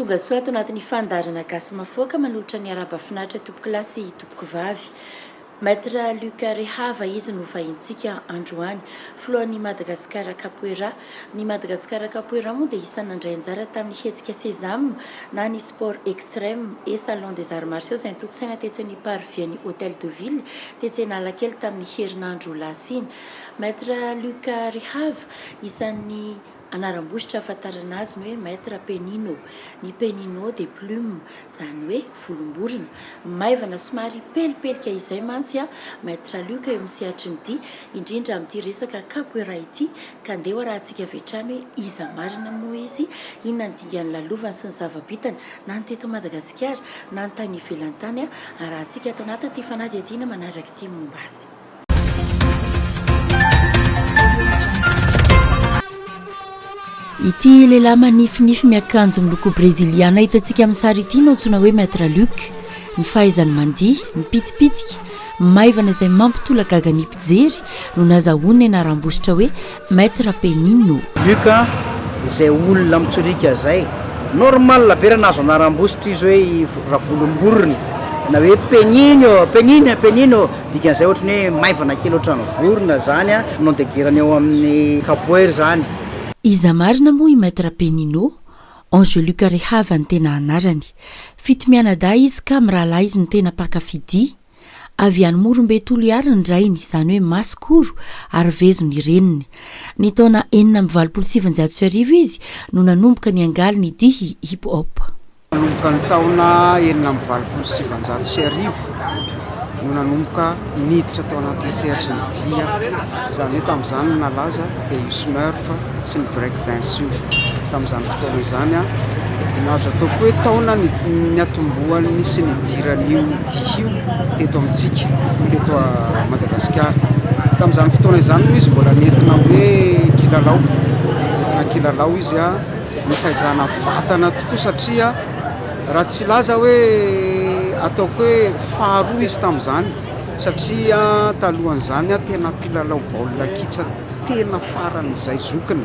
Tonga soa ato anatin'ny fandaharana Gasy Mafoaka manolotra ny arahaba finaritra tompokolahy sy tompokovavy. Maître Luc Rehava izy no vahintsika androany. Filohan'ny Madagascar Capoeira. Ny Madagascar Capoeira moa dia isan'ny nandray anjara tamin'ny hetsika Sesame na ny Sport Extrême et Salon des Arts Martiaux izay notontosaina tetsy amin'ny Parvis-n'ny Hôtel de Ville tetsy Analakely tamin'ny herinandro lasa iny. Maître Luc Rehava isan'ny Anaram-bositra ahafantarana azy ny hoe Maître Penino. Ny Penino dia plume, izany hoe volom-borona. Maivana somary pelipelika izay mantsy Maître Luc eo amin'ny sehatry ny dihy, indrindra amin'ity resaka capoeira ity, ka ndeha ho arahantsika avy hatrany hoe iza marina moa izy, inona ny dingan'ny lalovany sy ny zava-bitany na ny teto Madagasikara na ny tany ivelany tany, arahantsika ato anatin'ity fanadihadiana manaraka ity momba azy. Ity lehilahy manifinify miakanjo miloko breziliana hitantsika amin'ny sary ity no antsoina hoe Maître Luc. Ny fahaizany mandihy, mipitipitika, maivana izay mampitolagaga ny mpijery no nazahoany ny anaram-bositra hoe Maître Penino. Luc a, izay olona mitsoriaka izay, normal be raha nahazo anaram-bositra izy hoe ravolomborona na hoe Penino, Penino, Penino, dikan'izay ohatran'ny hoe maivana kely ohatran'ny vorona zany a, nom de guerre-ny ao amin'ny capoeira zany. Iza marina moa i Maître Penino? Ange Luc Rehava ny tena anarany. Fitomianadahy izy ka mirahalahy izy no tena mpankafy dihy. Avy any Morombe Toliary ny rainy, izany hoe Masikoro, ary Vezo ny reniny. Ny taona 1986 izy no nanomboka niangaly ny dihy hip hop. Nanomboka ny taona 1986 no nanomboka niditra tao anatin'ny sehatry ny dihy aho. Izany hoe tamin'izany no nalaza dia io smurf sy ny break dance io. Tamin'izany fotoana izany aho no azo atao koa hoe taona niatombohan'ny sy nidiran'io dihy io teto amintsika, teto Madagasikara. Tamin'izany fotoana izany moa izy mbola nentina hoe kilalao, nentina kilalao izy nitaizana vatana tokoa satria raha tsy hilaza hoe ataoko hoe faharoa izy tamin'izany satria talohan'izany aho tena mpilalao baolina kitra tena faran'izay zokiny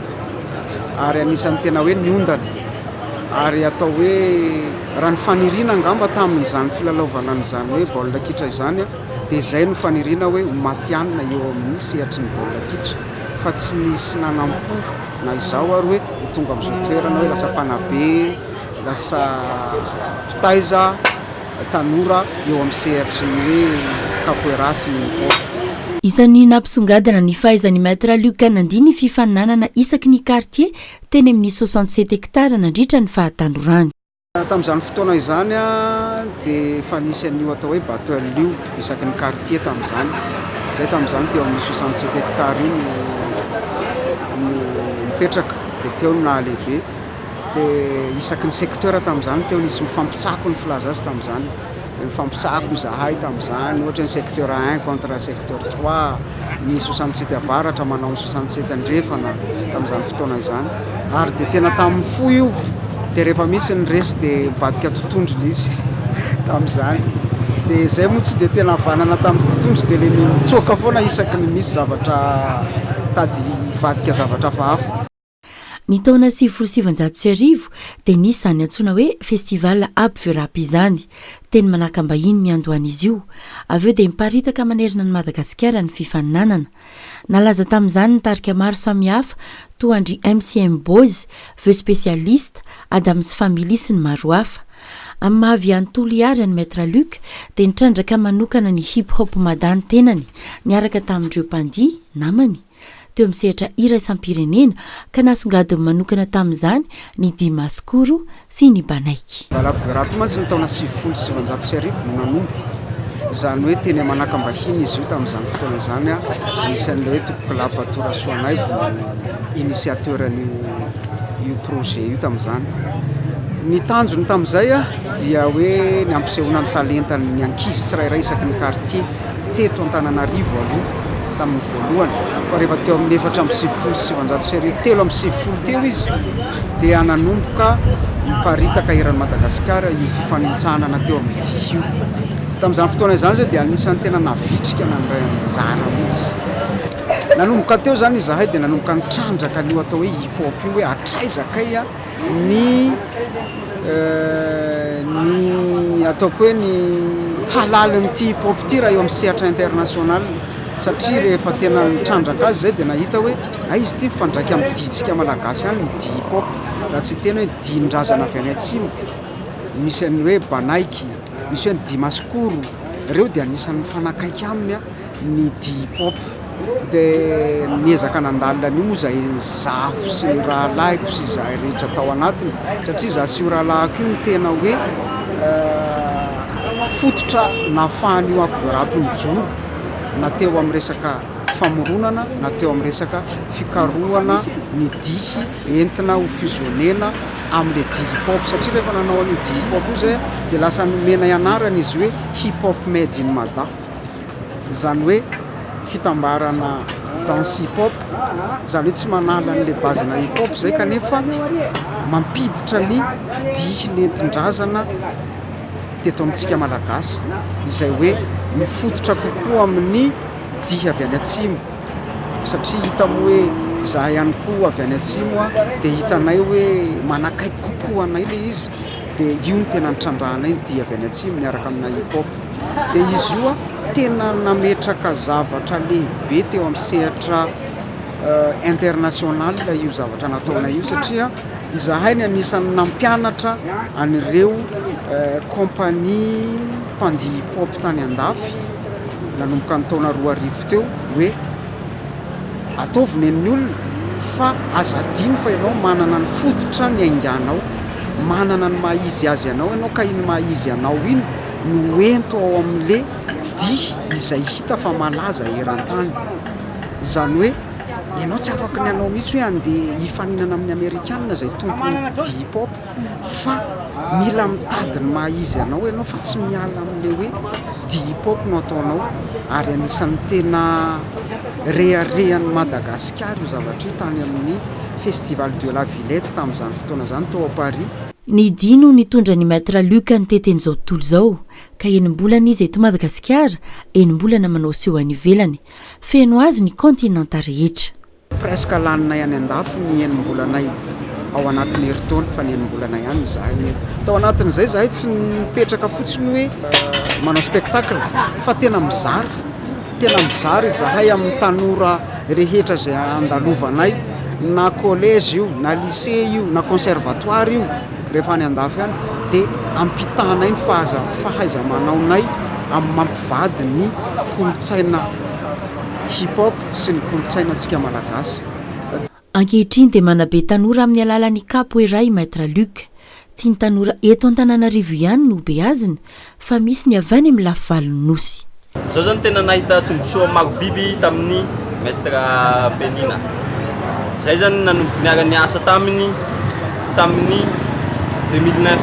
ary anisan'ny tena hoe niondana ary atao hoe raha ny faniriana angamba tamin'izany filalaovana an'izany hoe baolina kitra izany dia izay no faniriana hoe ho matihanina eo amin'ny sehatry ny baolina kitra fa tsy nisy nanam-po na izaho ary hoe ho tonga amin'izao toerana hoe lasa mpanabe, lasa mpitaiza tanora eo amin'ny sehatry ny hoe capoeira sy ny hip hop. Isan'ny nampisongadina ny fahaizan'i Maître Luc nandia ny fifaninanana isaky ny quartier teny amin'ny 67 hectares nandritra ny fahatanorany. Tamin'izany fotoana izany dia efa nisy an'io atao hoe battle io isaky ny quartier tamin'izany. Izay tamin'izany teo amin'ny 67 hectares io no nipetraka dia teo no nahalehibe. Dia isaky ny secteur tamin'izany teo nisy mifampitsako ny filaza azy tamin'izany. Dia nifampitsako izahay tamin'izany, ohatra hoe ny secteur un contre secteur trois, ny 67 avaratra manao ny 67 andrefana tamin'izany fotoana izany. Ary dia tena tamin'ny fo io, dia rehefa misy ny resy dia mivadika totondry ilay izy tamin'izany. Dia izay moa tsy dia tena havanana tamin'ny totondry dia ilay mitsoaka foana isaky ny misy zavatra tady hivadika zavatra hafahafa. Ny taona 1990 dia nisy izany antsoina hoe Festival Abverap izany. Teny Manakambahiny ny niandohan'izy io. Avy eo dia niparitaka manerana an'i Madagasikara ny fifaninanana. Nalaza tamin'izany ny tarika maro samihafa toa an-dry MCM Boys, Vœux Spécialiste, Adams Family sy ny maro hafa. Amin'ny maha avy any Toliary an'i Maître Luc dia nitrandraka manokana ny Hip Hop Mada ny tenany niaraka tamin'ireo mpandihy namany. teo amin'ny sehatra iraisam-pirenena ka nasongadiny manokana tamin'izany ny dihy masikoro sy ny banaiky. Valako Verapy mantsy ny taona 1990 no nanomboka, izany hoe teny Manakambahiny izy io tamin'izany fotoana izany, nisy an'ilay hoe Tompokolahy Bato Rasoanaivo no initiateur an'io io projet io tamin'izany. Ny tanjony tamin'izay dia hoe ny hampisehoana ny talentan'ny ankizy tsirairay isaky ny quartier. teto Antananarivo aloha tamin'ny voalohany fa rehefa teo amin'ny 1994, 93 teo izy dia nanomboka niparitaka eran'i Madagasikara io fifanintsanana teo amin'ny dihy io. Tamin'izany fotoana izany izay dia anisan'ny tena navitrika nandray anjara mihitsy. Nanomboka teo izany izahay dia nanomboka nitrandraka an'io atao hoe hip hop io hoe hatraiza kay ny. ny ataoko hoe ny halalin'ity hip hop ity raha eo amin'ny sehatra international satria rehefa tena nitrandraka azy izay dia nahita hoe hay izy ity mifandraika amin'ny dihintsika malagasy ihany ny dihy hip hop raha tsy hiteny hoe dihin-drazana avy any atsimo misy an'ny hoe banaiky, misy hoe ny dihy masikoro, ireo dia anisan'ny mifanakaiky aminy ny dihy hip hop. Dia niezaka nandalina an'io moa izahay izaho sy ny rahalahiko sy izahay rehetra tao anatiny satria izaho sy io rahalahiko io no tena hoe fototra nahafahan'io Akovoarap io nijoro na teo amin'ny resaka famoronana na teo amin'ny resaka fikarohana ny dihy entina ho fusionner-na amin'ilay dihy hip hop satria rehefa nanao an'io dihy hip hop io izay dia lasa nomenay anarana izy hoe hip hop made in Mada. Izany hoe fitambarana danse hip hop, izany hoe tsy manala an'ilay base-na hip hop izay kanefa mampiditra ny dihy nentin-drazana teto amintsika Malagasy, izay hoe mifototra kokoa amin'ny dihy avy any atsimo satria hita moa hoe izahay ihany koa avy any atsimo dia hitanay hoe manakaiky kokoa anay ilay izy dia io no tena nitrandrahanay ny dihy avy any atsimo miaraka amina hip hop. Dia izy io tena nametraka zavatra lehibe teo amin'ny sehatra international io zavatra nataonay io satria izahay ny anisan'ny nampianatra an'ireo compagnie mpandihy hip hop tany andafy nanomboka ny taona 2000 teo hoe Ataovy nen'ny olona fa aza adino fa ianao manana ny fototra niainganao, manana ny maha izy azy anao ianao ka iny maha izy anao iny no ento ao amin'le dihy izay hita fa malaza eran-tany. Izany hoe ianao tsy afaky ny hanao mihitsy hoe andeha hifaninana amin'ny amerikana izay tompon'ny dihy hip hop. Fa mila mitady ny maha izy anao ianao fa tsy miala amin'ilay hoe dihy hip hop no ataonao ary anisan'ny tena reharehan'i Madagasikara io zavatra io tany amin'ny festival de la Villette tamin'izany fotoana izany tao Paris. Ny dihy no nitondra an'i Maître Luc nitety an'izao tontolo izao, ka enim-bolana izy eto Madagasikara, enim-bolana manao seho any ivelany. Feno azy ny kaontinanta rehetra. Presque laninay any andafy ny enim-bolanay ao anatin'ny herintaona fa ny enim-bolana ihany izahay no tao anatin'izay izahay tsy mipetraka fotsiny hoe manao spectacle fa tena mizara, tena mizara izahay amin'ny tanora rehetra izay andalovanay na collège io na lycée io na conservatoire io rehefa any andafy any dia ampitanay ny fahaiza-manaonay amin'ny mampivady ny kolontsaina hip hop sy ny kolontsainantsika Malagasy. Ankehitriny dia manabe tanora amin'ny alalan'ny Capoeira i Maître Luc. Tsy ny tanora eto Antananarivo ihany no beazina fa misy ny avy any amin'ny lafivalon'ny Nosy. Zaho zany tena nahita tombotsoa maro biby tamin'ny Maître Penina. Zay zany nanomboka niara niasa taminy tamin'ny 2009.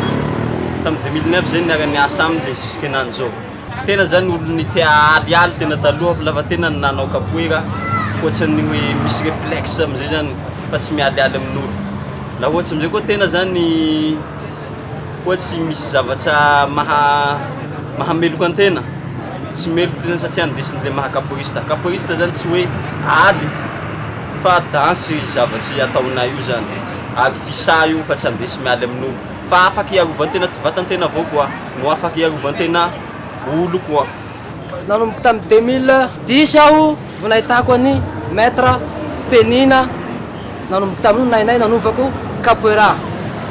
Tamin'ny 2009 zay niara niasa aminy de jusque henany zao. Tena zany olon'ny te hahalihaly tena taloha fa lafa tena nanao capoeira ohatran'ny hoe misy reflexe amizay zany fa tsy mialialy amin'olo. Laha ohatsy amizay koa tena zany ohatsy misy zavatra maha mahameloka an-tena, tsy meloka tena satria andesin'le maha capoeiriste. Capoeiriste zany tsy hoe aly fa danse zavatry ataonay io zany ary fisa io fa tsy andesy mialy amin'olo fa afaky iarovan-tena ty vatan-tena avao koa. no afaka hiarovan-tena olo koa. Nanomboka tamin'ny 2010 aho vao nahitako an'i Maître Penina, nanomboka tamin'io nainay nanovako capoeira.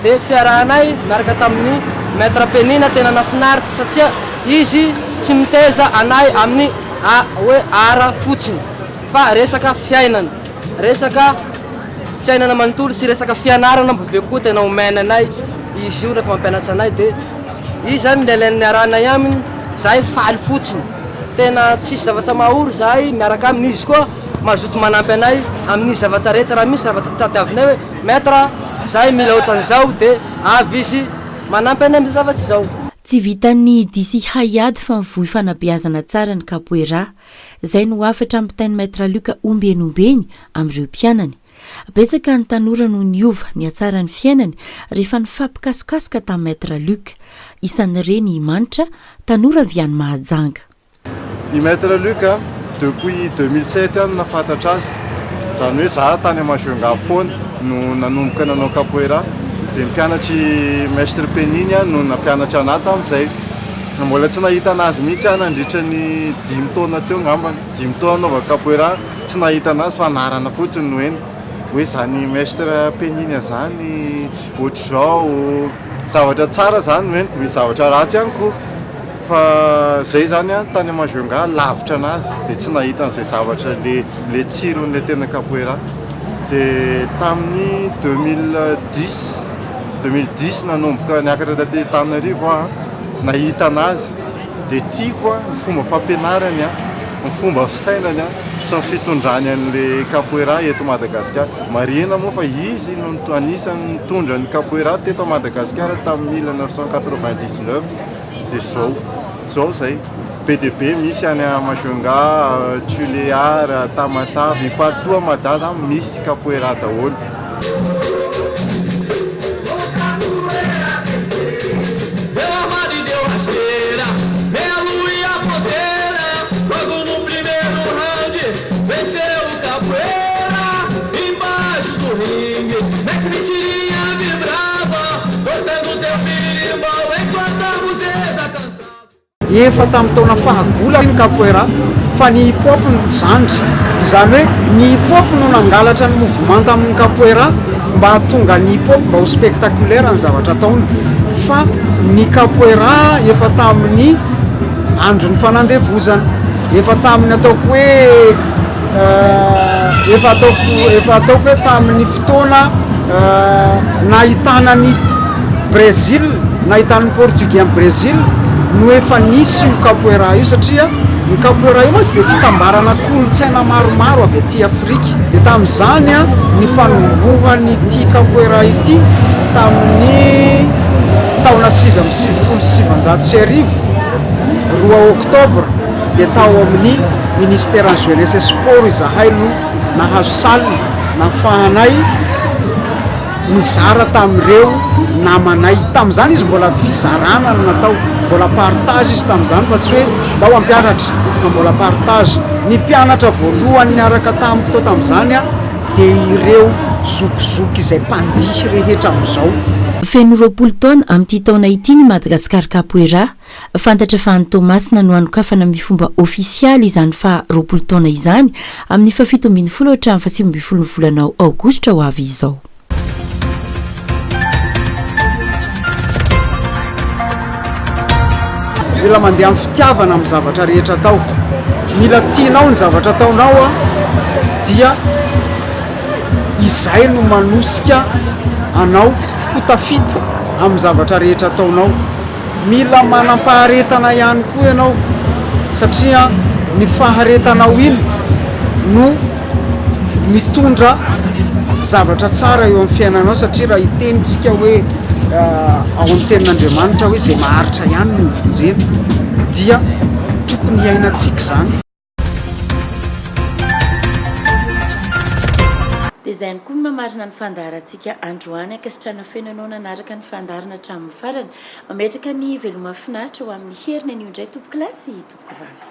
Dia fiarahanay miaraka tamin'i Maître Penina tena nafinaritra satria izy tsy mitaiza anay amin'ny hoe art fotsiny fa resaka fiainana, resaka fiainana manontolo sy resaka fianarana bebe kokoa tena omena anay izy io rehefa mampianatra anay dia izy zany le le niarahanay aminy zahay faly fotsiny tena tsisy zavatra mahory zahay miaraka aminy izy koa mazoto manampy anay amin'ny zavatra rehetra raha misy zavatra tadiavinay hoe maître zahay mila ohatran'izao de avy izy manampy anay am'izao zavatra izao. Tsy vitan'ny dihy sy haiady fa mivoy fanabeazana tsara ny capoeira. Izay no hafatra ampitain'i Maître Luc ombieny ombieny amin'ireo mpianany. Betsaka ny tanora no niova, nihatsara ny fiainany rehefa nifampikasokasoka tamin'i Maître Luc. Isan'ireny i Manitra, tanora avy any Mahajanga. I Maître Luc, depuis 2007 aho no nahafantatra azy. Izany hoe za tany Majunga foana no nanomboka nanao capoeira. Dia ny mpianatr'i Maître Peniny no nampianatra anah tamin'izay. Mbola tsy nahita anazy mihitsy aho nandritra ny dimy taona teo angambany. Dimy taona nanaovako capoeira, tsy nahita anazy fa anarana fotsiny no henoko. Hoe izany Maître Peniny izany ohatr'izao. Zavatra tsara izany no henoko, misy zavatra ratsy ihany koa. Fa zay zany an, tany Majunga lavitra anazy de tsy nahita an'izay zavatra le le tsiron'le tena capoeira. De tamin'ny 2010, 2010 nanomboka niakatra taty Antananarivo aho an, nahita anazy de tiako an ny fomba fampianarany an, ny fomba fisainany an, sy ny fitondrany an'le capoeira eto Madagasikara. Marihina moa fa izy no anisan'ny nitondra ny capoeira teto Madagasikara tamin'ny 1999. Dia zao, zao zay. Be dia be misy any Majunga, Tulear, Tamatave, partout à Mada zany misy capoeira daholo. Efa tamin'ny taona fahagola ny capoeira fa ny hip hop no zandry. Izany hoe ny hip hop no nangalatra ny mouvement tamin'ny capoeira mba hahatonga ny hip hop mba ho spectaculaire ny zavatra ataony. Fa ny capoeira efa tamin'ny andron'ny fanandevozana, efa tamin'ny ataoko hoe Efa ataoko efa ataoko hoe tamin'ny fotoana nahitana an'i Brésil, nahitana ny Portugais an'i Brésil no efa nisy io capoeira io satria ny capoeira io mantsy dia fitambarana kolontsaina maromaro avy aty Afrika. Dia tamin'izany ny fanombohan'ity capoeira ity tamin'ny taona 1999, roa oktobra. dia tao amin'ny Ministeran'ny Jeunesse et Sport izahay no nahazo salle nahafahanay nizara tamin'ireo namanay. Tamin'izany izy mbola fizarana no natao, mbola partage izy tamin'izany fa tsy hoe ndao hampianatra fa mbola partage. Ny mpianatra voalohany niaraka tamiko tao tamin'izany dia ireo zokizoky izay mpandihy rehetra amin'izao. Feno 20 taona amin'ity taona ity ny Madagascar Capoeira. Fantatra fa any Toamasina no hanokafana amin'ny fomba ofisialy izany faha 20 taona izany amin'ny faha 17 hatramin'ny faha 19 ny volana aogositra ho avy izao. Mila mandeha amin'ny fitiavana amin'ny zavatra rehetra atao. Mila tianao ny zavatra ataonao dia izay no manosika anao ho tafita amin'ny zavatra rehetra ataonao. Mila manam-paharetana ihany koa ianao satria ny faharetanao iny no mitondra zavatra tsara eo amin'ny fiainanao satria raha hiteny tsika hoe ao amin'ny tenin'Andriamanitra hoe izay maharitra ihany no hovonjena dia tokony hiainantsika izany. Dia izay ihany koa no mamarana ny fandaharantsika androany. Ankasitrahana feno anao nanaraka ny fandaharana hatramin'ny farany. Mametraka ny veloma finaritra ho amin'ny heriny anio indray tompokolahy sy tompokovavy.